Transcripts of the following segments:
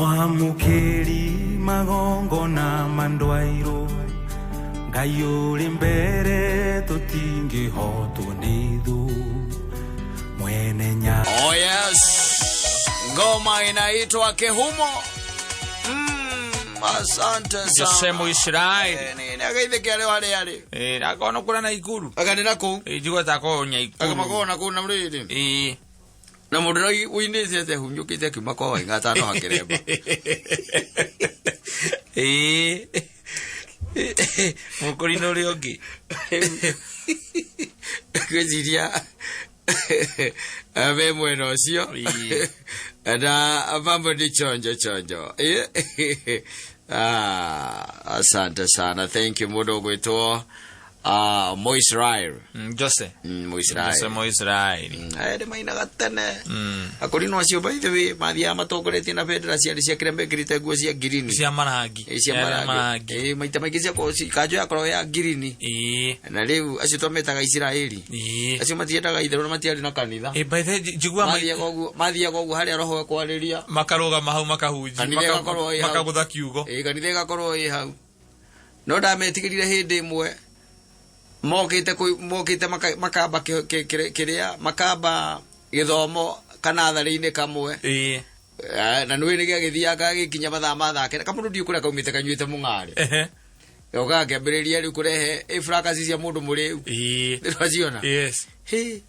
Mwamũkĩri magongona mandwairũ, Ngai ũrĩ mbere tũtingĩhotwo nĩ thũ. Mwene nya Oh yes, ngoma inaitwa Kihumo. Asante Jose sana. Muisraeli. Nĩ agaithĩke arĩ o harĩa arĩ. Eh, akorwo no kũrĩa na ikuru. Aganĩra kũu. Eh, njigua ta akorwo Nyaikuru. Agamakorwo na kũu na rĩrĩ. Eh. Na mũndũ ũrĩa ũinĩte atĩ ahunyũkĩte akiuma kwa Waing'a atano hakĩremba. Eh. Mũkũrinũ ũrĩa ũngĩ. Ngwĩciria me mwena ũcio Ĩĩ. na mambo ni chonjo chonjo. Ĩĩ. Ah, asante sana, thank you mũndũ ũgwĩtwo Moisrael. Jose. Moisrael. Jose Moisraeli. Aya nĩ mainaga tene. Akũrinũ acio, by the way, mathiaga matongoretie na bendera ciarĩ cia kĩrĩa mekĩrĩte nguo cia ngirini. Cia marangi. Ĩ, cia Yarĩ marangi. Ĩ, maita maingĩ ciakorwo kanjũ yakorwo ya ngirini. Na rĩu acio twametaga Isiraeli. Acio matiendaga itherũ na matiarĩ na kanitha. Eh, by the way, njiguaga Mathiaga ũguo, mathiaga ũguo harĩa roho ekwarĩria. Makarũgama hau makahunjia. Kanitha ĩgakorwo ĩ hau. Makagũtha kiugo. Ĩ, kanitha ĩgakorwo ĩ hau. No ndametigĩrire hĩndĩ ĩmwe mokĩte mokĩte makamba kĩrĩa makamba gĩthomo kanatharĩ-inĩ kamwe. Eh, na nĩwĩ nĩ gĩagĩthiaga gĩkinya mathaa ma thaa kenda, kamũndũ ndiũ kũrĩa kaumĩte kanyuĩte mũng'arĩ. Goka gakĩambĩrĩria rĩu kũrehe ĩ fracas cia mũndũ mũrĩu. Nĩtwaciona. Yes. Hĩ,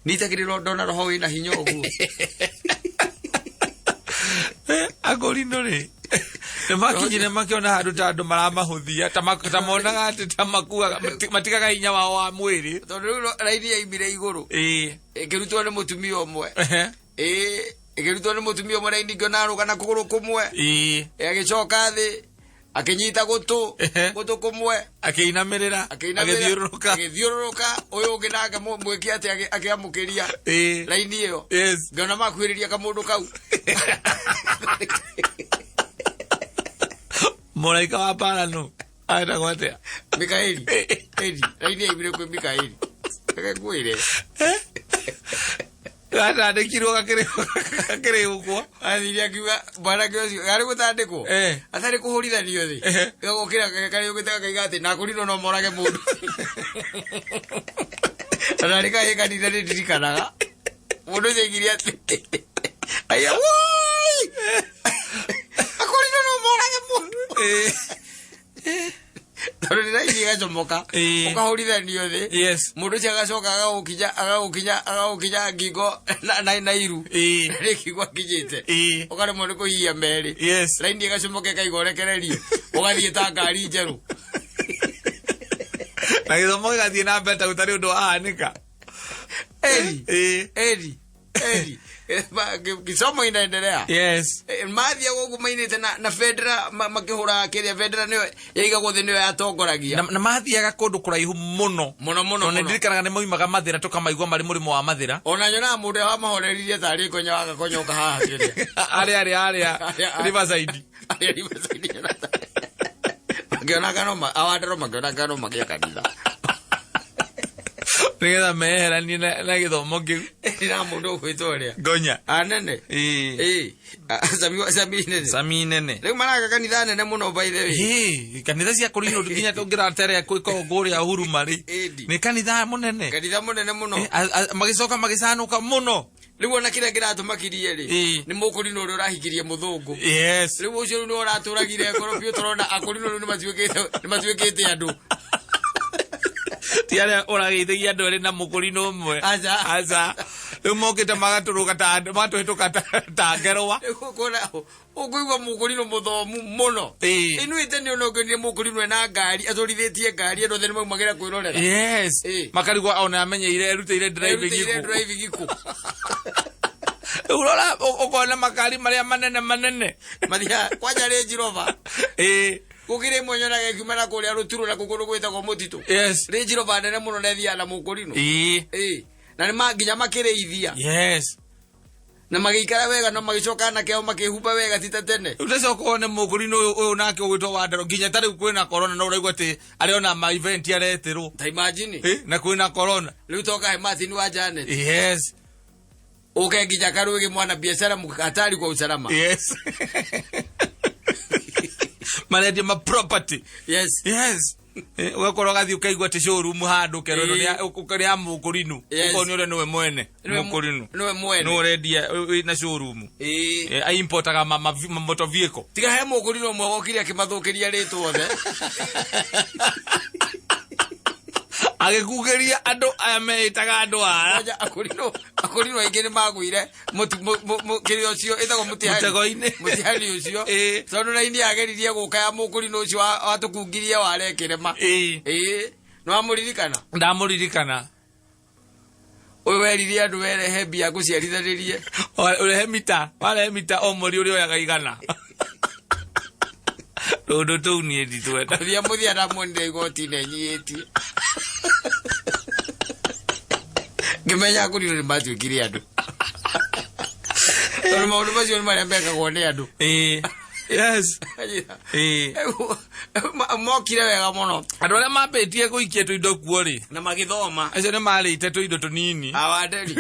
nitakĩrĩrwo ndona roho wĩna hinya ũguo. Akũrinũ rĩ nĩ makinyire makĩona handũ ta andũ maramahũthia ta monaga atĩ ta makuaga matigaga hinya wao wa mwĩrĩ. Tondũ rĩu raini yaimire igũrũ ĩkĩrutwo nĩ mũtumia ũmwe. Ĩĩ, ĩkĩrutwo nĩ mũtumia ũmwe raini, ngĩona arũga na kũgũrũ kũmwe. Agĩcoka thĩ akĩnyita gũtũ gũtũ kũmwe. Akĩinamĩrĩra. Akĩinamĩrĩra, agĩthiũrũrũka. Agĩthiũrũrũka ũyũ ũngĩ nake mwĩki atĩ akĩamũkĩria raini ĩyo. Ngĩona makuhĩrĩria kamũndũ kau. Mũraika wa mbara nũ etagwo atĩa? Mikaeli. Eri raini yaimire kwĩ Mikaeli, reke ngwĩre. Gatandĩkirwo gakĩrĩ ũguo. Athire akiuga mwanake ũcio arĩ gũtandĩkwo atarĩ kũhũrithanio thĩ. Gagũkĩra karĩũkĩte gakaiga atĩ nakũrinwo no morage mũndũ na narĩ kahĩ kanitha. Nĩ ndirikanaga mũndũ ũcio aigire atĩ aya woi akũrinwo no morage mũndũ tondũ nĩ raini ĩgacomoka ũkahũrithanio thĩ. Mũndũ ũcio agacoka agagũkinya ngingo na iru rĩkigwa akinyĩte ũkaremwo nĩ kũhihia merĩ. Raini ĩgacomoka ĩkaiga ũrekererio ũgathiĩ ta ngari njerũ. Na gĩthomo gĩgathiĩ na mbere ta gũtarĩ ũndũ wahanĩka. Eri eri eri. Kisomo inaendelea. Mathiaga ũguo mainĩte na bendera makĩhũraga kĩrĩa bendera nĩyo yaigagwo thĩ, nĩyo yatongoragia. Na mathiaga kũndũ kũraihu mũno. Mũno mũno. Tondũ nĩ mũno. Ndirikanaga nĩ maumaga Mathĩra tũkamaigua marĩ mũrĩmo wa Mathĩra. Ona nyonaga mũndũ ũrĩa wamahoreririe tarĩ ngonya wagakonyoka haha kĩrĩa. Arĩa Riverside. Arĩa Riverside nyonaga makĩonaga no awandero makĩonaga no magĩa kanitha. Nĩgetha meheranie na gĩthomo kĩu. Na mũndũ ũgwĩtwo ũrĩa Ngonya. Anene. Ĩĩ. Sami, Sami nene. Sami nene. Rĩu maraka kanitha nene mũno, by the way. Ĩĩ, kanitha cia kũrinũ nginya tũngĩraterea kwĩkorwo kũrĩa Huruma rĩ Ĩndi. nĩ kanitha mũnene. Kanitha mũnene mũno. Magĩcoka magĩcanũka mũno. Rĩu ona kĩrĩa kĩratũmakirie rĩ nĩ mũkũrinũ ũrĩa ũrahikirie mũthũngũ. Rĩu ũcio rĩu nĩ ũratũragire ngoro biũ tũrona akũrinũ rĩu nĩ matuĩkĩte andũ. Ti arĩa ũrageithagia andũ erĩ na mũkũrinũ ũmwe. Aca. Aca, rĩu mokĩte magatũrũga ta magatũhĩtũka ta ngerwa. Rĩu ũkona ũkũigua mũkũrinũ mũthomu mũno. Inuĩ tene ona ũngĩonire mũkũrinũ ena ngari, atwarithĩtie ngari, andũ othe nĩ maumagĩra kwĩrorera. Makarigwo ona amenyeire erutĩire driving Erutĩire kũ. Driving kũ. Rĩu rora ũkona makari marĩa manene manene. Mathiaga kwanja Range Rover. Gũkĩrĩ ĩmwe nyonaga ĩkiuma na kũrĩa rũturo na kũndũ gwĩtagwo mũtitũ. Range Rover nene mũno na ĩthiaga na mũkũrinũ. Ĩĩ. Na nĩ nginya makĩrĩithia. Na magĩikara wega no magĩcoka anake ao makĩhumba wega ti ta tene. Rĩu tacoka wone mũkũrinũ ũyũ nake ũgwĩtwo Wandaro, nginya ta rĩu kwĩna corona no ũraigua atĩ arĩ ona ma event aretĩrwo. Ta imagine. Na kwĩna corona. Rĩu toka he Martin wa Janet. Uke nginya Karwĩgĩ mwana biacara hatari kwa usalama. Yes, marendia ma property. Yes. Yes. Ũgakorwo ũgathiĩ ũkaigua atĩ showroom handũ ũkerwo ĩno nĩ ya mũkũrinũ. Ũkonio ũrĩa nĩwe mwene mũkũrinũ. Nĩwe mwene. Nĩwe ũrendia wĩna showroom. Aimportaga ma motor vehicle. Tiga he mũkũrinũ ũmwe wokire akĩmathũkĩria rĩtwa othe. Agĩkugĩria andũ aya meĩtaga andũ aya. Kwanja akũrinũ aingĩ nĩ magũire kĩrĩa ũcio ĩtagwo mũtihani. Mũtego-inĩ. Mũtihani ũcio. Tondũ raini yageririe gũka ya mũkũrinũ ũcio watũkungirie ware kĩrema. Nĩ wamũririkana? Ndamũririkana. Ũyũ weririe andũ werehe mbia ngũciarithanĩrie. Ũrehe mita, warehe mita o mweri ũrĩa oyaga igana. Tũndũ tũu niĩ nditwenda. Mũthia mũthia ndamuonire igoti-inĩ enyihĩtie. Ngĩmenya akũrinũ nĩ matuĩkire andũ. Tondũ maũndũ macio nĩ marĩa mekagwo nĩ andũ. Yes. Mokire wega mũno. Andũ arĩa mambĩtie gũikia tũindo kuo rĩ. Na magĩthoma. Acio nĩ marĩite tũindo tũnini. Awanderi.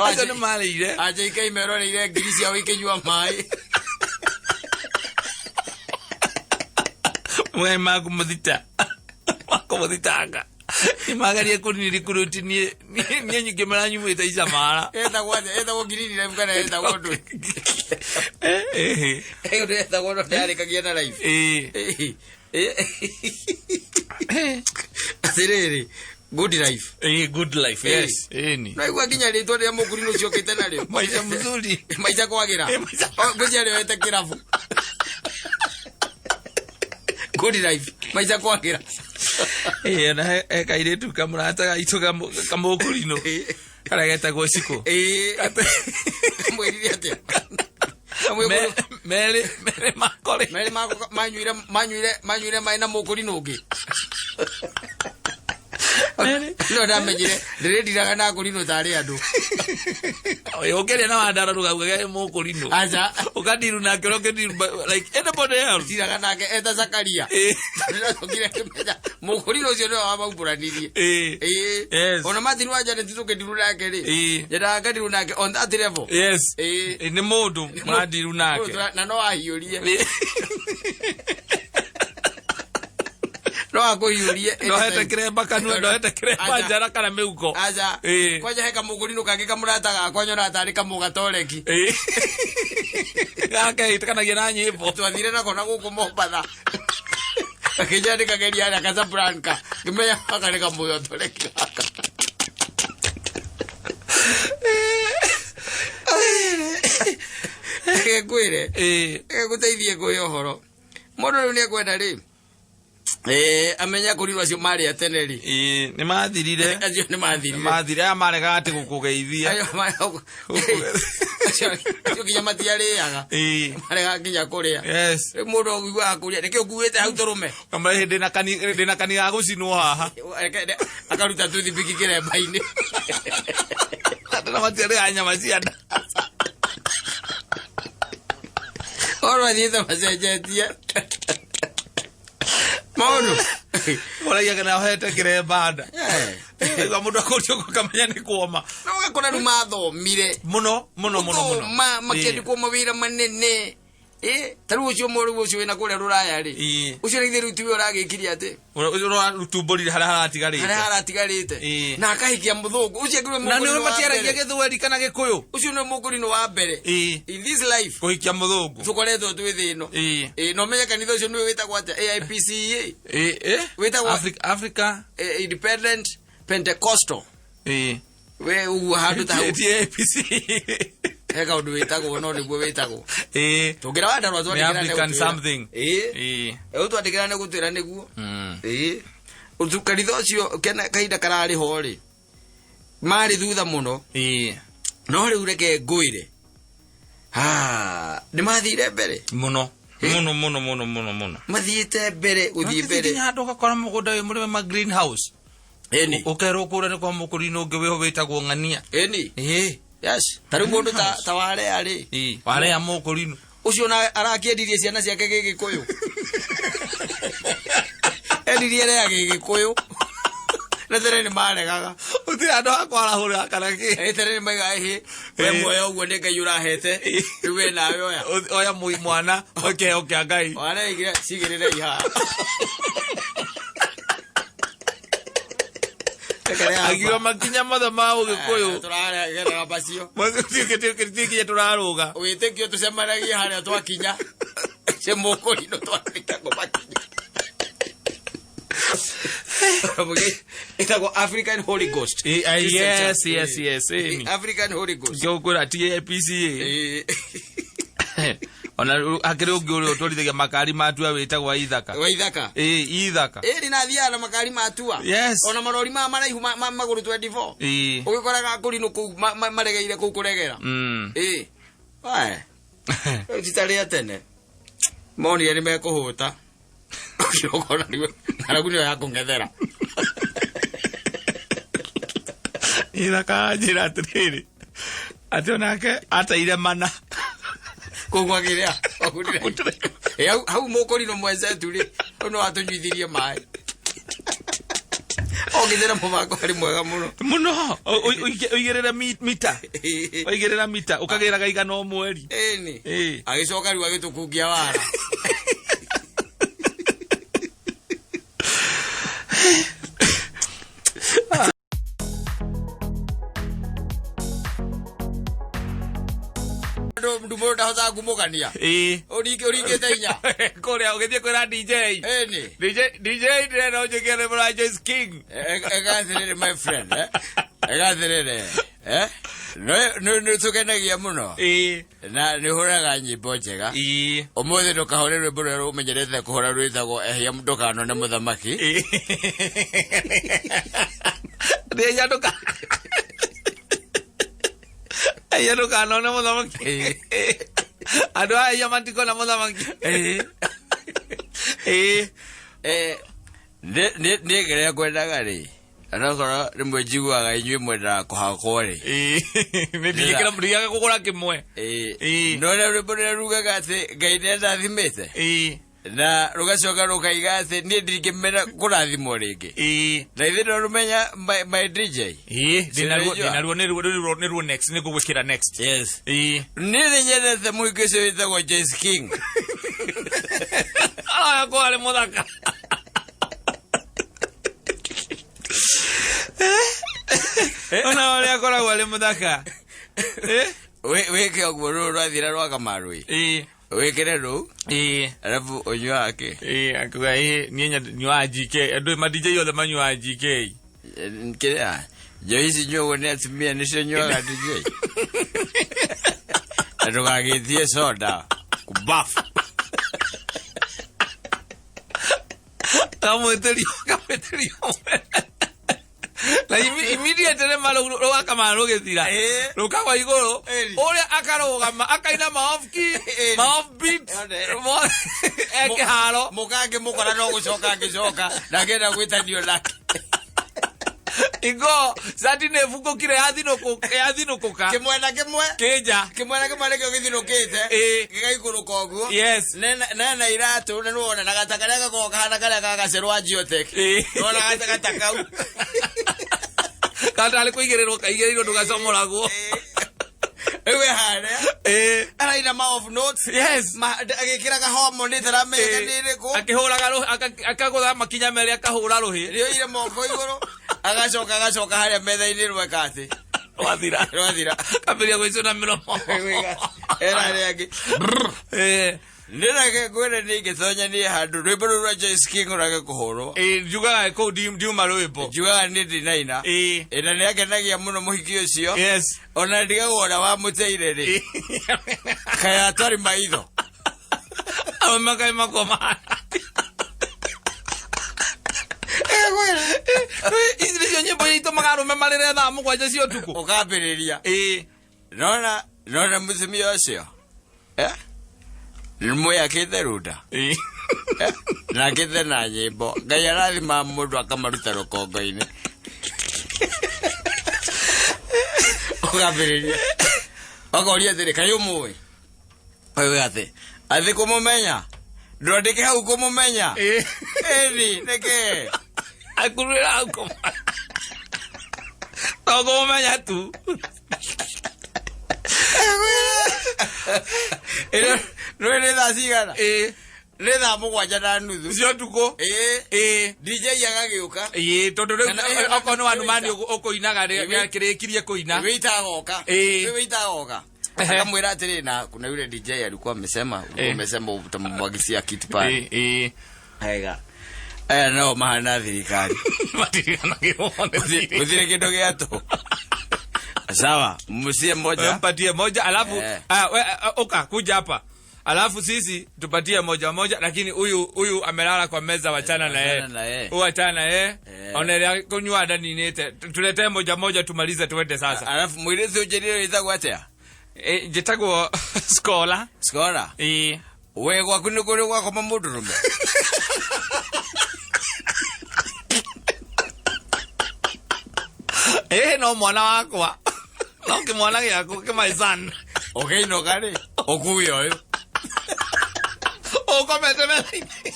Acio nĩ marĩire. Anjĩike meroreire ngiri ciao ikĩnyua maĩ. Mwe makũmũthita. Makũmũthitanga. Nĩmagerie kũnirikuruti niĩ nyingĩ maranyumĩte icamara. Etagwo atĩa? Etagwo Green Life kana etagwo ndũ? Ũndũ etagwo no ndĩarĩkagia na life. Atĩrĩrĩ, good life. Good life, yes. Naigua nginya rĩtwa rĩrĩa mũkũrinũ ũcio ũkĩte narĩo. Maisha mzuri. Maisha kwagĩra. Ngwĩciria rĩoete kĩrabu. Good life. Maisha kwagĩra. Na he kairĩtu kamũrata gaitũ kamũkũrinũ karĩa getagwo Cikũ. Mwĩrire atĩa? Merĩ makore. Merĩ manyuire maĩ na mũkũrinũ ũngĩ. No ndamenyire ndĩrĩndiraga na akũrinũ tarĩ andũ. Ũkĩaria na Wandara ndũkauge mũkũrinũ. Aca. Ũkandiru nake ũrĩa ũkĩndiru like anybody else. Ndiraga nake eta Zakaria. Ndĩracokire ngĩmenya mũkũrinũ ũcio nĩwe wamaumbũranirie. Yes. Ona Martin wa Janet tũkĩndiru nake rĩ. Nyendaga ngandiru nake on that level. Yes. Nĩ mũndũ mũrandiru nake. Na no ahiũrie. No akũhiũrie. Ndohete kĩremba kanua, ndohete kĩremba njara kana mĩhuko. Aca. Kwanja he kamũkũrinũ kangĩ kamũrata gakwa nyonaga tarĩ kamũgatoreki. Gake ĩtĩkanagia na nyĩmbo. Twathire nako na gũkũ Mombatha. Gakĩnjĩra nĩkageria harĩa Casablanca. Ngĩmenya gaka nĩ kamũgatoreki gaka. Reke ngwĩre. Reke ngũteithie ngwĩre ũhoro. Mũndũ rĩu nĩekwenda rĩ. Amenya kũrirwo acio marĩ a tene rĩ. Nĩ mathirire. Acio nĩ mathirire. Nĩ mathirire, aya maregaga atĩ gũkũgeithia. Acio nginya matiarĩaga. Maregaga nginya kũrĩa. Yes. Rĩu mũndũ ũiguaga kũrĩa, nĩkĩ ũkuĩte hau tũrũme? Kamara hĩndĩ ndĩna kani ga gũcinwo haha. Akaruta toothpick kĩremba-inĩ. Andũ na matiarĩaga nyama cia nda. Oro athiĩte macenjetie. Maũndũ. Ũragia kana ũhete kĩremba nda. Igua mũndũ akũrio ũkamenya nĩ kuoma. No ũgakora rĩu mathomire. Mũno, mũno, mũno, mũno. Gũthoma, makĩandĩkwo mawĩra manene. Ta rĩu ũcio mũrũ ũcio wĩna kũrĩa rũraya rĩ. Ũcio rĩngĩ rĩu tiwe ũragĩkirie atĩ. Ũcio ũratumbũrire harĩa haratigarĩte. Harĩa haratigarĩte. Na akahikia mũthũngũ. Ũcio nĩwe Na nĩwe mũkũrinũ wa matiaragia mbere. Gĩthweri kana Gĩkũyũ. Ũcio nĩwe mũkũrinũ wa mbere. In this life. Kũhikia mũthũngũ. Tũkoretwo twĩ thĩ ĩno. Na ũmenye kanitha ũcio nĩwe wĩtagwo atĩa? AIPCA. Wĩtagwo Africa. Independent Pentecostal. We ũguo handũ ta hau. Ti AIPC. He kaũndũ wĩtagwo no nĩguo wĩtagwo. Tũngĩra Wandarũa Nĩ twandĩkĩra nĩ African gũtwĩra. something. Ũtwandĩkĩra nĩ gũtwĩra nĩguo. Kanitha ũcio kahinda kararĩ ho rĩ. Marĩ thutha mũno. No rĩu reke ngwĩre. Nĩ mathire mbere. Mũno. Mũno, mũno, mũno, mũno, mũno. Mathiĩte mbere, gũthiĩ mbere. Nginya handũ ũgakora mũgũnda wĩ mũrĩme ma greenhouse. Ũkerwo kũrĩa nĩ kwa mũkũrinũ ũngĩ wĩho wĩtagwo ng'ania. Yes. Ta rĩu mũndũ ta Warea rĩ. Warea mũkũrinũ. Ũcio na arakĩendirie ciana ciake Gĩgĩkũyũ. Endirie Rea Gĩgĩkũyũ. Na tene nĩ maregaga. Gũtirĩ handũ ha kwarahũra kana kĩ. Ĩ tene nĩ maigaga ĩhĩ we muoyo ũguo nĩ Ngai ũrahete rĩu we nawe oya. Oya mwana oe kĩheo kĩa Ngai. Wareigire cigĩrĩre ihaha. Akiuga makinya mothe ma ũgĩkũyũ. Tũragerera macio. Tikinya tũrarũga. Wĩtĩkio tũcemanagia harĩa twakinya. Cia mũkũrinũ twandĩkagwo makinya. Ĩtagwo African Holy Ghost. Christian Yes, Church. yes, yes, ĩni. African Holy Ghost. Ngĩgũkwĩra ti APCA. Ona hakĩrĩ ũngĩ ũrĩa ũtwarithagia makari matua wĩtagwo Ithaka. Wa Ithaka. Ĩĩ, Ithaka. Ĩri na thiaga na makari matua. Yes. Ona marori maya maraihu ma magũrũ 24. Ĩĩ. Ũgĩkoraga kũrinũ kũu maregeire kũu kũregera. Ĩĩ. Wae. Rĩu ti ta rĩa tene. Monire nĩ mekũhũta. Ũkona rĩu ng'aragu nĩyo ya kũng'ethera. Ithaka anjĩra atĩrĩrĩ atĩ onake ateire mana. Kũu gwakĩrĩa. Ĩ, hau mũkũrinũ mwenzetu rĩ, hau no atũnyuithirie maĩ. Ogithĩra mũbango harĩ mwega mũno. Mũno ũigĩrĩre mita. Ũigĩrĩra mita ũkagĩraga igana o mweri. Ĩni. Ĩĩ. Agĩcoka rĩu agĩtũkungia wara. Ndumũ ndahotaga kumũgania. Ĩĩ. Ũringĩte inya. Kũrĩa ũgĩthiĩ kwĩra DJ. Ĩni. DJ DJ ndĩrenda ũnjĩkĩre rwĩmbo rwa Joyce King. Egathĩrĩre my friend. Egathĩrĩre. Nĩ tũkenagia mũno. Ĩĩ. Na nĩ ũhũraga nyĩmbo njega. Ĩĩ. Ũmũthĩ ndũkahũre rwĩmbo rũrĩa ũmenyerete kũhũra rwĩtagwo ehia ndũkanone mũthamaki. Ĩĩ. Ehia ndũka Ehia ndũkanone mũthamaki. Andũ aya ehia matikona mũthamaki. Ĩĩ. Ĩĩ. Niĩ kĩrĩa ngwendaga rĩ, onokorwo rĩmwe njiguaga inyuĩ mwendaga kũhakwo rĩ. Ĩĩ. Nĩ ndingĩkĩra kũgũra kĩmwe. Ĩĩ. No ũrĩa rwĩmbo rũrĩa rugaga atĩ Ngai nĩandathimĩte. Ĩĩ. Na rũgacoka rũkaiga atĩ niĩ ndingĩmena kũrathimwo rĩngĩ. Ĩĩ. Na ithuĩ no rũmenya my DJ. Ĩĩ. Ndĩnaruo Sinajua. ndĩnaruo nĩruo nĩruo next nĩngũgwĩkĩra next. Yes. Ĩĩ. Niĩ nĩ nyendete mũhiki ũcio wĩtagwo Joyce King. Aya ko arĩ mũthaka. Ona ũrĩa akoragwo arĩ mũthaka. Wĩke ũguo rũrũ rwathira rwa Kamaru ĩ. Ĩĩ. Wĩkĩre rũu Ĩĩ. alafu ũnyuaga kĩ? Ĩĩ, akiuga ĩĩ niĩ nyuaga GK. Andũ ma DJ othe manyuaga GK. Kĩrĩa njohi ici nyuagwo nĩ atumia nĩcio nyuaga DJ. Na ndũgagĩtie soda kubafu. Kamwĩtĩrio kamwĩtĩrio. Na immediately rwa Kamaru rũgĩthira. Ĩĩ. Rũkagwa igũrũ. Ĩĩ. Ũrĩa akarũgama akaina ma off key, Ĩĩ. ma off beat. Yone. E kĩharo. Mũka ngĩmũkora no gũcoka ngĩcoka na ngĩenda gwĩtanio nake. Ingo cati nĩ ĩbungũkire yathinũkũka. Kĩmwena kĩmwe Kĩnja. kĩmwena kĩmwe nĩkĩo gĩthinũkĩte Ĩĩ. gĩgaikũrũka ũguo. Yes. Nena iratũ na nĩwona na gata karĩa gakoragwo kahana karĩa ga gacerũ wa Geotech. Ĩĩ. Nĩwona gata kau. Katarĩ kũigĩrĩrwo kaigĩrĩirwo ndũgacomoragwo. Rĩu e harĩa Ĩĩ. araina ma off notes. Yes. Agĩkĩraga hormone ĩtaramenya nĩ ĩrĩkũ. Akĩhũraga akagũtha makinya merĩ akahũra rũhĩ. Rĩoire moko igũrũ agacoka agacoka harĩa metha-inĩ rweka atĩ Rwathira. rwathira. Kambĩrĩria gwĩcũna mĩromo. Era harĩa angĩ. Ĩĩ. Ndĩrage ngwĩre nĩ ingĩtonya niĩ handũ rwĩmbo rũu rwa Joyce King rwage kũhũrwo. Ĩĩ, njugaga kũu ndiuma rwĩmbo. Njugaga niĩ ndinaina. Ĩĩ. Ĩ, na nĩakenagia mũno mũhiki ũcio. Yes. Ona ndigagwo ũrĩa wamũteire rĩ. Kaĩ atwari maitho. Amwe makaĩ makoma. Ici nĩcio nyĩmbo iria itũmaga arũme marĩre thaa 7 cia ũtukũ. Ũkambĩrĩria. Ĩĩ. Nona nona mũtumia ũcio. Nĩ mwĩakĩte runda. Ĩĩ. Na akĩte na nyĩmbo. Ngai arathima mũndũ akamaruta rũkongo-inĩ. Ũkambĩrĩria. Ũkoria atĩrĩ, kaĩ ũmũĩ? Ũkauga atĩ, atĩ kũmũmenya? Ndwandĩke hau kũmũmenya? Ĩĩ. Ĩni, nĩkĩ? Akururĩra hau kũma. To kũmũmenya tu. Ĩno nĩ nĩ thaa cigana? Ĩĩ. Nĩ thaa 7:30. Cia ũtukũ. Ĩĩ. Ĩĩ. DJ agagĩũka. Ĩĩ, tondũ rĩu Kana ĩyo- okorwo nĩ wanumani ũkũinaga nĩakĩrĩkirie kũina. Wĩita agoka. Ĩĩ. Wĩita agoka. Ehe. Akamwĩra atĩrĩ na kuna yule DJ alikuwa amesema ulikuwa Eh. umesema utamwagisia kitu pale. Ĩĩ, ĩĩ. Wega. Aya no mahana thirikari. Matiriganagĩrwo nĩ thirikari. Gũtirĩ kĩndũ gĩa tũ. Sawa, msie moja. Mpatie moja alafu Eh. ah, we, ah, oka kuja hapa alafu sisi tupatie moja moja, lakini huyu huyu amelala kwa meza, wachana na yeye, Wachana na yeye. huyu wachana na yeye, Eh. onerea kunywa ndaninite, tuletee moja moja tumalize tuende sasa. Alafu mũirĩtu ũnjĩrire wĩtagwo atĩa? Eh, njĩtagwo Skola. Skora. Ĩĩ. We gwaku nĩ kũrĩ gwakoma mũndũrũme? Ĩĩ, no mwana wakwa no kĩmwana gĩaku kĩ my son. Ũkĩinũka rĩ, ũkue ũyũ. Ũkomete metha-inĩ.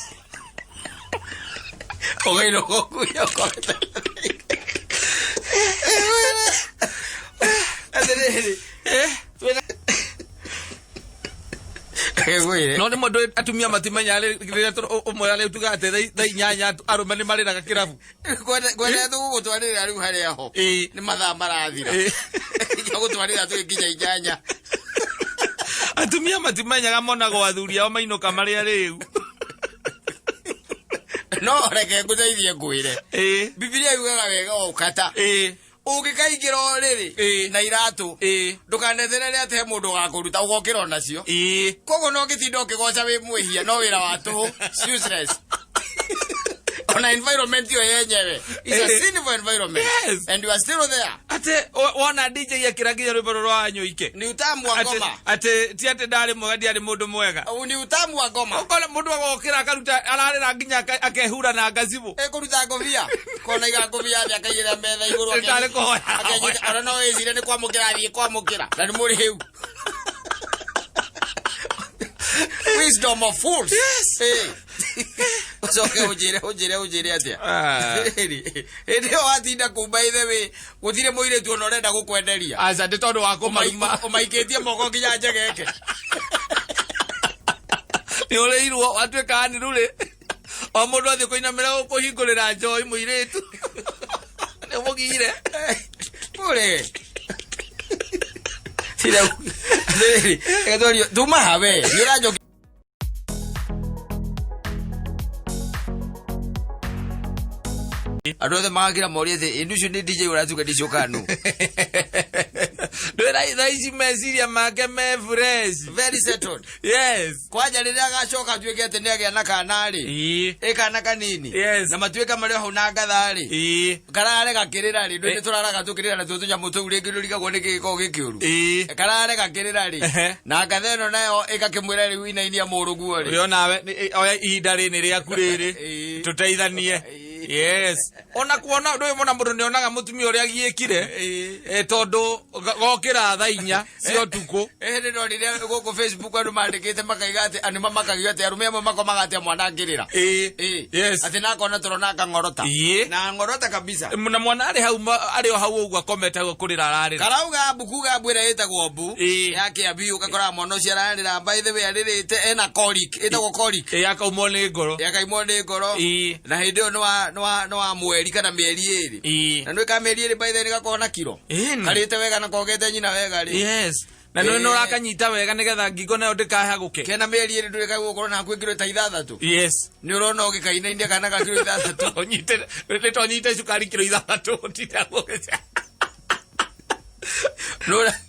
Ũkĩinũka ũkue ũkomete. Atĩrĩrĩ, Eh. ngwĩre. No nĩ mũndũ atumia matimenya rĩrĩa ũmwe arĩa tugaga atĩ thaa 8 arũme nĩ marĩraga kĩrabu. Kwenda tũgũgũtwarĩra rĩu harĩa ho. Ĩĩ. Nĩ mathaa marathira. Ĩĩ. Gũtwarĩra tũgĩkinya 8. Atumia matimenyaga monagwo athuri ao mainũka marĩa rĩu. No reke ngũteithie ngwĩre. Ĩĩ. Bibilia yugaga wega o ũkata. Ĩĩ. Ũngĩkaingĩra ũrĩrĩ Ĩĩ. na iratũ Ĩĩ. ndũkaneterere atĩ he mũndũ ũgakũruta ũgokĩra onacio. Ĩĩ. Koguo no ũngĩtinda ũkĩgoca wĩ mwĩhia no wĩra wa tũhũ useless. Ona environment ĩyo yenyewe is a Ĩĩ. sinful environment Yes. and you are still there. Atĩ wona DJ akĩra nginya rwĩmbo rũrũ rwa Nyũike. Ni utamu wa Atĩ ngoma. atĩ ti atĩ ndarĩ mwega ndiarĩ mũndũ mwega. Ni utamu wa ngoma. Ũkona mũndũ agokĩra akaruta ararĩra nginya akehura na ngacibũ. Ĩkũruta ngũbia kona iga ngũbia thĩ akaigĩrĩra metha igũrũ Nĩ tarĩ kũhoya. akenyita ona no wĩcire nĩ kwamũkĩra athiĩ kwamũkĩra na nĩ mũrĩu. Wisdom of fools. Yes. Ĩĩ. Ũcoke ũnjĩre ũnjĩre ũnjĩre atĩa? Ah. Hĩndĩ ĩyo watinda kuu by the way gũtirĩ mũirĩtu ona ũrenda gũkwenderia. Aca nĩ tondũ wa kũmaruma. Ũmaikĩtie moko nginya njegeke. Nĩ ũrĩirwo watuĩka nĩ rũrĩ. O mũndũ athiĩ kũinamĩra kũhingũrĩra njoi mũirĩtu. Nĩ ũmũgire. Pole. Tira. Atĩrĩrĩ, reke twarie- tuma hawe. Nĩ ũranjokia andũ othe magakĩra morie atĩ ĩndĩ ũcio nĩ DJ ũratuga ndicio kanu. Ndwĩra thaa ici meciria make me fresh. Very settled. Yes. Kwanja rĩrĩa agacoka atuĩke atĩ nĩagĩa na kana rĩ. Ĩĩ. Ĩ kana kanini. Yes. Na matuĩka marĩ o hau na ngatha rĩ. Ĩĩ. Karare gakĩrĩra rĩ, ndũĩ Eh. tũraraga tũkĩrĩra natuo tũnyamũ tũu rĩngĩ ndũrigagwo nĩ gĩgĩkoragwo gĩkĩũru. Ĩĩ. Karare gakĩrĩra rĩ. Ehe. Na ngatha ĩno nayo ĩgakĩmwĩra rĩu inainia mũrũguo rĩ. Ũyũ nawe oya ihinda rĩrĩ rĩaku rĩrĩ Ĩĩ. tũteithanie. Ĩĩ. Yes. Ona kuona ndũĩ mũna mũndũ nĩonaga mũtumia ũrĩa agiĩkire Ĩĩ. tondũ gokĩra thaa 4 cia ũtukũ. Ĩhĩ nĩ ndonire gũkũ Facebook andũ mandĩkĩte makaiga atĩ andũ mamakagio atĩ arũme amwe makomaga atĩ mwana angĩrĩra. Ĩĩ. Ĩĩ. Yes. Atĩ nakona toro na akang'orota. Ĩĩ. Na ng'orota kabisa. Na mwana arĩ hau arĩ o hau ũguo akomete hau kũrĩra ararĩra. Karauga mbu kuga mbu ĩrĩa ĩtagwo mbu Ĩĩ. ya Kĩambi ũgakoraga mwana ũcio ararĩra by the way arĩrĩte ena colic ĩtagwo colic Ĩĩ akaumwo nĩ ngoro. yakaimwo nĩ ngoro Ĩĩ. na hĩndĩ ĩyo nĩ wa mweri kana mĩeri 2 Ĩĩ. na nĩ ka mĩeri 2 by the way nĩgakorwo na kiro Ĩĩ. karĩte wega na kogete nyina wega rĩ Yes. Na nĩ Ĩĩ. nĩ ũrakanyita wega nĩgetha ngingo nayo ndĩkahagũke. kena mĩeri 2 ndũrĩ kagũkorwo na hakuhĩ kiro ta 6. Yes. Nĩ ũrona ũgĩkainainia kana ga kiro 6. Ũnyite nĩ tonyite cukari kiro 6 ũtinda gũgĩca.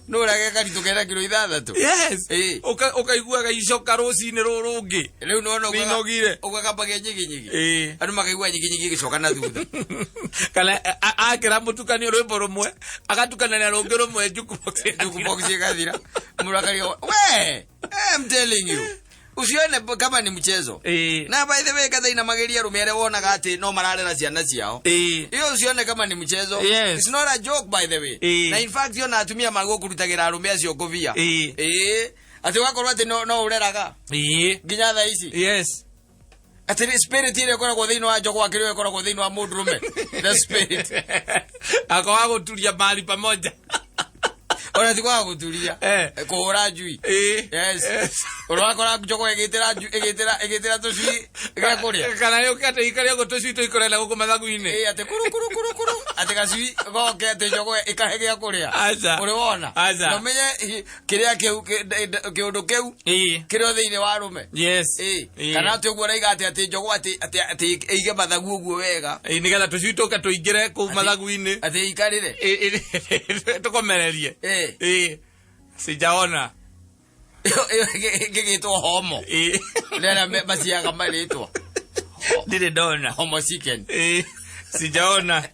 Nĩ ũrage karitũ kena kiro 6. Yes. Ĩĩ. Ũkaiguaga icoka rũcinĩ rũrũ rũngĩ. Rĩu nĩwona Nĩinogire. ũguo akambagia nyiginyigi. Ĩĩ. Andũ makaigua nyiginyigi ĩgĩcoka na thutha. Kana akĩra mũtukanio rwĩmbo rũmwe agatukanania rũngĩ rũmwe jukebox Jukebox ĩgathira. Mũndũ akarigwo, we, I'm telling you. Usione kama ni mchezo. Ĩĩ. Na by the way kathaina mageria arũme arĩa wonaga atĩ no mararera ciana ciao. Ĩĩ. Hiyo usione kama ni mchezo. Yes. It's not a joke by the way. Ĩĩ. Na in fact ona atumia magũkũrutagĩra arũme acio ngũbia. Ĩĩ. Ĩĩ. Atĩ ũgakorwo atĩ no ũreraga Ĩĩ. nginya thaa ici. Yes. Atĩ spirit ĩrĩa ĩkoragwo thĩinĩ wa njogwa kĩrĩa ĩkoragwo thĩinĩ wa mũndũrũme, the spirit. Akoa gũturia mali pamoja. Ona ti kwaga gũturia. Kũhũra njui. Yes. Ũrakora njogwa ĩgĩtĩra ĩgĩtĩra ĩgĩtĩra tũcui gĩa kũrĩa. Kana yũke atĩ ikare ũguo tũcui tũikore na gũkũ mathagu-inĩ. Ĩ, atĩ kuru kuru kuru kuru, atĩ gacui goke atĩ njogwa ĩkahe gĩa kũrĩa. Aca. Ũrĩ wona? Aca. Na ũmenye kĩrĩa kĩu kĩũndũ kĩu kĩrĩ o thĩinĩ wa rũme. Ĩ, kana atĩ ũguo ũraiga atĩ atĩ njogwa atĩ atĩ atĩ ĩige mathagu ũguo wega. Ĩ, nĩgetha tũcui tũke tũingĩre kũu mathagu-inĩ. Atĩ ĩikarĩre. Ĩ, ĩ, tũkomererie. Ĩ, sijaona. Ĩyo ĩgĩtwo homo. Nĩ arĩa maciaga marĩtwa. Ndirĩ ndona. Homo chicken. Ĩ, sijaona.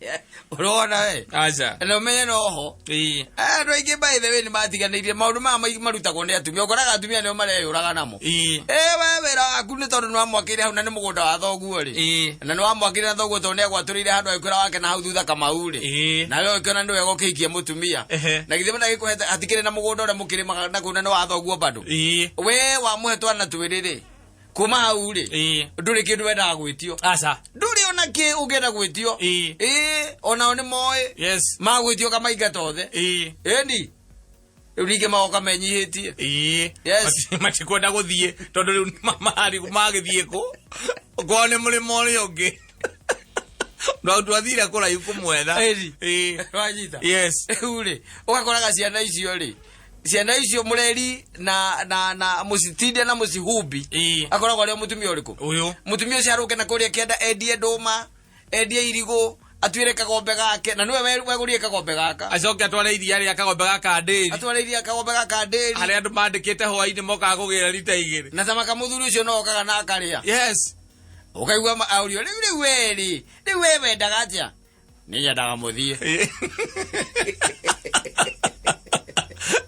Ũrona we? Aca. Na ũmenye noho. Ĩ. Andũ aingĩ by the way nĩ matiganĩirie maũndũ maya marutagwo nĩ atumia. Ũkoraga atumia nĩo mareyũraga namo. Ĩ. Ĩ, we wĩra waku nĩ tondũ nĩ wamwakĩire hau na nĩ mũgũnda wa thoguo rĩ. Ĩ. Na nĩ wamwakĩire na thoguo tondũ nĩ agwatũrĩire handũ agĩkwĩra wake na hau thutha Kamau rĩ. Ĩ. Na we ũkĩona nĩ wega ũkĩhikie mũtumia. Ehe. Na githĩ ndagĩkũhete hatikĩrĩ na mũgũnda ũrĩa mũkĩrĩmaga na kũu na nĩ wa thoguo bado. Ĩ. We wamũhe twana twĩrĩ rĩ. Kuma hau rĩ. Ĩ. Ndũrĩ kĩndũ wendaga gwĩtio. Aca. Ndũrĩ ona kĩ ũngĩenda gwĩtio. Ĩ. Ĩ, onao nĩ moĩ. Yes. Magwĩtio kamaingata othe. Ĩ. Ĩni. Rĩu ningĩ magoka menyihĩtie. Ĩ. Yes. Matikwenda gũthiĩ tondũ rĩu magĩthiĩ kũ? Kwao nĩ mũrĩmo ũrĩa ũngĩ. Twathire kũraihu kũmwetha. Ĩni. Ĩ. Wanyita. Yes. Rĩu rĩ, ũgakoraga ciana icio rĩ, ciana icio mũreri na na na mũcitinde na mũcihumbi. Ĩ. Akoragwo arĩ o mũtumia ũrĩkũ? Ũyũ. Mũtumia ũcio arũke na kũrĩa kĩanda endie ndũma, endie irigũ, atuĩre kagombe gake, na nĩwe wegũrire kagombe gaka. Acoke atware iria rĩa kagombe gaka ndĩri. Atware iria kagombe gaka ndĩri. Harĩa andũ mandĩkĩte hwaĩ-inĩ mokaga kũgĩra rita igĩrĩ. Na tamaka mũthuri ũcio no okaga na akarĩa. Yes. Ũkaigua aurio, rĩu rĩu we rĩ, rĩu we wendaga atĩa? Nĩ nyendaga mũthiĩ.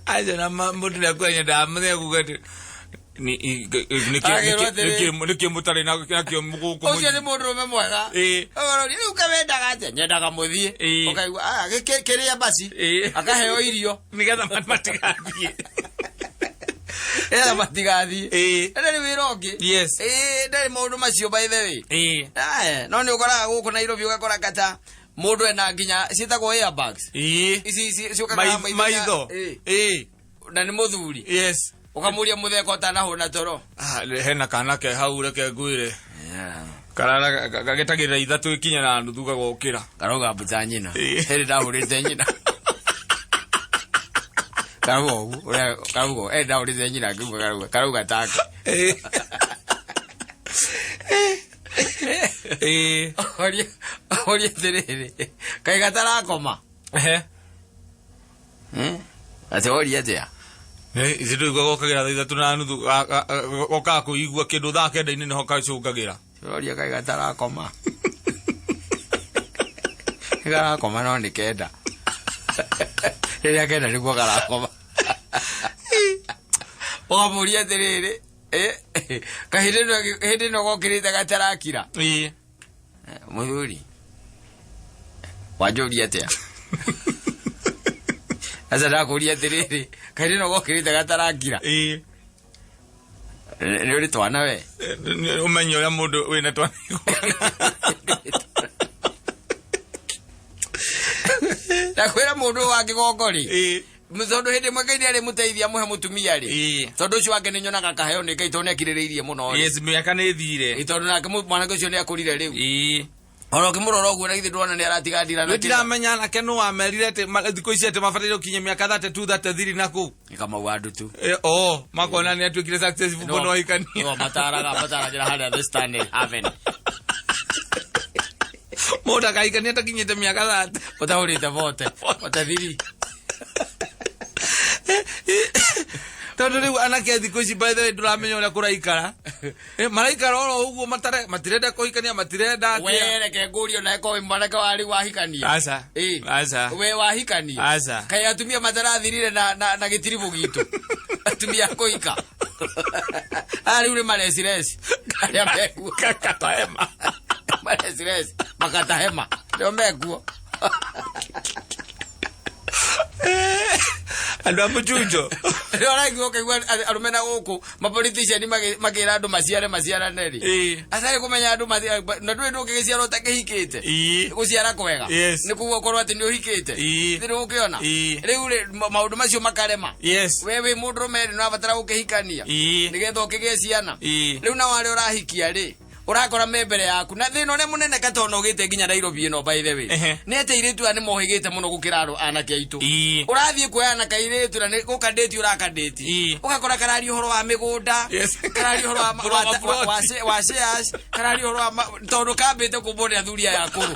Aca na mũndũ nĩ nyendaga mũthiĩ kuga atĩ Agĩrwo atĩrĩ. nĩkĩ mũtarĩ nakĩo gũkũ Ũcio nĩ mũndũrũme mwega. Ĩ. Ũroria, rĩu kawendaga atĩa? Nyendaga mũthiĩ. Ĩ. Ũkaigua, ah, kĩrĩa basi. Ĩ. Akaheo irio. Nĩgetha matigathiĩ. Nĩgetha matigathiĩ. Ĩ. Ndarĩ wĩra ũngĩ. Yes. Ĩ, ndarĩ maũndũ macio by the way. Ĩ. Aye, no nĩ ũkoraga gũkũ Nairobi ũgakora kata mũndũ ena nginya ciĩtagwo airbags. Ĩ. Ici ici ciũkaga maitho. Maitho. Ĩ. Ĩ. Na nĩ mũthuri. Yes. Ũkamũria mũtheko ũtanahũna toro. Ah, hena kana ke hau reke ngwĩre. Karara gagetagĩrĩra ithatũ ikinya na nuthu gagokĩra. Karauga mbuta nyina. Ĩ. Hĩndĩ ndahũrĩte nyina. Karauga ũguo, ũrĩa karauga, hĩndĩ ndahũrĩte nyina ngĩigua karauga, karauga take. Ĩ. Ĩ. Oria, oria atĩrĩrĩ, kaĩ gatarakoma? Ehe. Atĩ oria atĩa? Ithe ndũigua gokagĩra thaa ithatũ na nuthu gokaga kũigua kĩndũ thaa kenda-inĩ nĩho gacũngagĩra. Oria kaĩ gatarakoma? Karakoma no nĩ kenda. Rĩrĩa kenda nĩguo karakoma. Ũkamũria atĩrĩrĩ, kaĩ hĩndĩ ĩno gokĩrĩte gatarakira? Ĩ. Mũthuri, wanjũria atĩa? Aca ndakũria atĩrĩrĩ, kaĩ hĩndĩ ĩno gokĩrĩte gatarakira? Ĩ. Nĩ ũrĩ twana we? Ũmenye ũrĩa mũndũ wĩna twana. Ndakwĩra mũndũ ũyũ wa kĩgongo rĩ, Ĩ. tondũ hĩndĩ ĩmwe Ngai nĩarĩ mũteithia amũhe mũtumia rĩ, Ĩ. tondũ ũcio wake nĩnyonaga kaheo nĩ Ngai tondũ nĩakirĩrĩirie mũno rĩ. Yes, mĩaka nĩ ĩthire. Ĩ, tondũ nake mwanake ũcio nĩakũrire rĩu. Ĩ. Ona ũkĩmũrora ũguo na githĩ ndwona nĩaratiga ndira na Rĩu ndiramenya anake nũ wamerire atĩ thikũ ici atĩ mabataire gũkinyia mĩaka 32 33 na kũu. Nĩ Kamau wa ndutu. Ĩ, oh, makona nĩ atuĩkire successful mũno ahikania. Nĩo mataraga mataragĩra harĩa the stand heaven. Mũndũ akahikania atakinyĩte mĩaka 30. Ũtahũrĩte bote. Bote thiri. Tondũ rĩu anake thikũ ici by the way ndũramenya ũrĩa kũraikara. Maraikara oro ũguo matirenda kũhikania, matirenda atĩa. We reke ngũrie ona eko wĩ mwanake wa rĩu wahikania. Aca. Ĩ. Aca. We wahikania. Aca. Kaĩ atumia matarathirire na gĩtiribũ gitũ. Atumia a kũhika. Aya rĩu nĩ marecireci. Arĩa mekuo. Katahema. Marecireci. Makatahema. Nĩo mekuo. Andũ a mũchunjo. Rĩu ũraigua ũkaigua arũme na gũkũ mapolitician makĩra andũ maciare maciarane rĩ. Atarĩ kũmenya andũ na ndũrĩ ndũngĩgĩciara ũtakĩhikĩte. Gũciara kwega. Nĩ kuga ũkorwo atĩ nĩ ũhikĩte. Nĩ ũkĩona. Rĩu rĩ maũndũ macio makarema. We wĩ mũndũrũme rĩ nĩũrabatara gũkĩhikania. Nĩgetha ũkĩgĩe ciana. Rĩu nao arĩa ũrahikia rĩ ũrakora me mbere yaku na thĩna ũrĩa mũnene katona ũgĩte nginya Nairobi ĩno by the way. Nĩ atĩ airĩtu aya nĩ mohĩgĩte mũno gũkĩra andũ anake aitũ. Ũrathiĩ kuoya na kairĩtu na nĩ gũkandĩti ũrakandĩti. Ũgakora kararia ũhoro wa mĩgũnda. Kararia ũhoro wa Ũhoro wa plot. wa shares, kararia ũhoro wa tondũ kambĩte kũmbwo nĩ athuri aya akũrũ.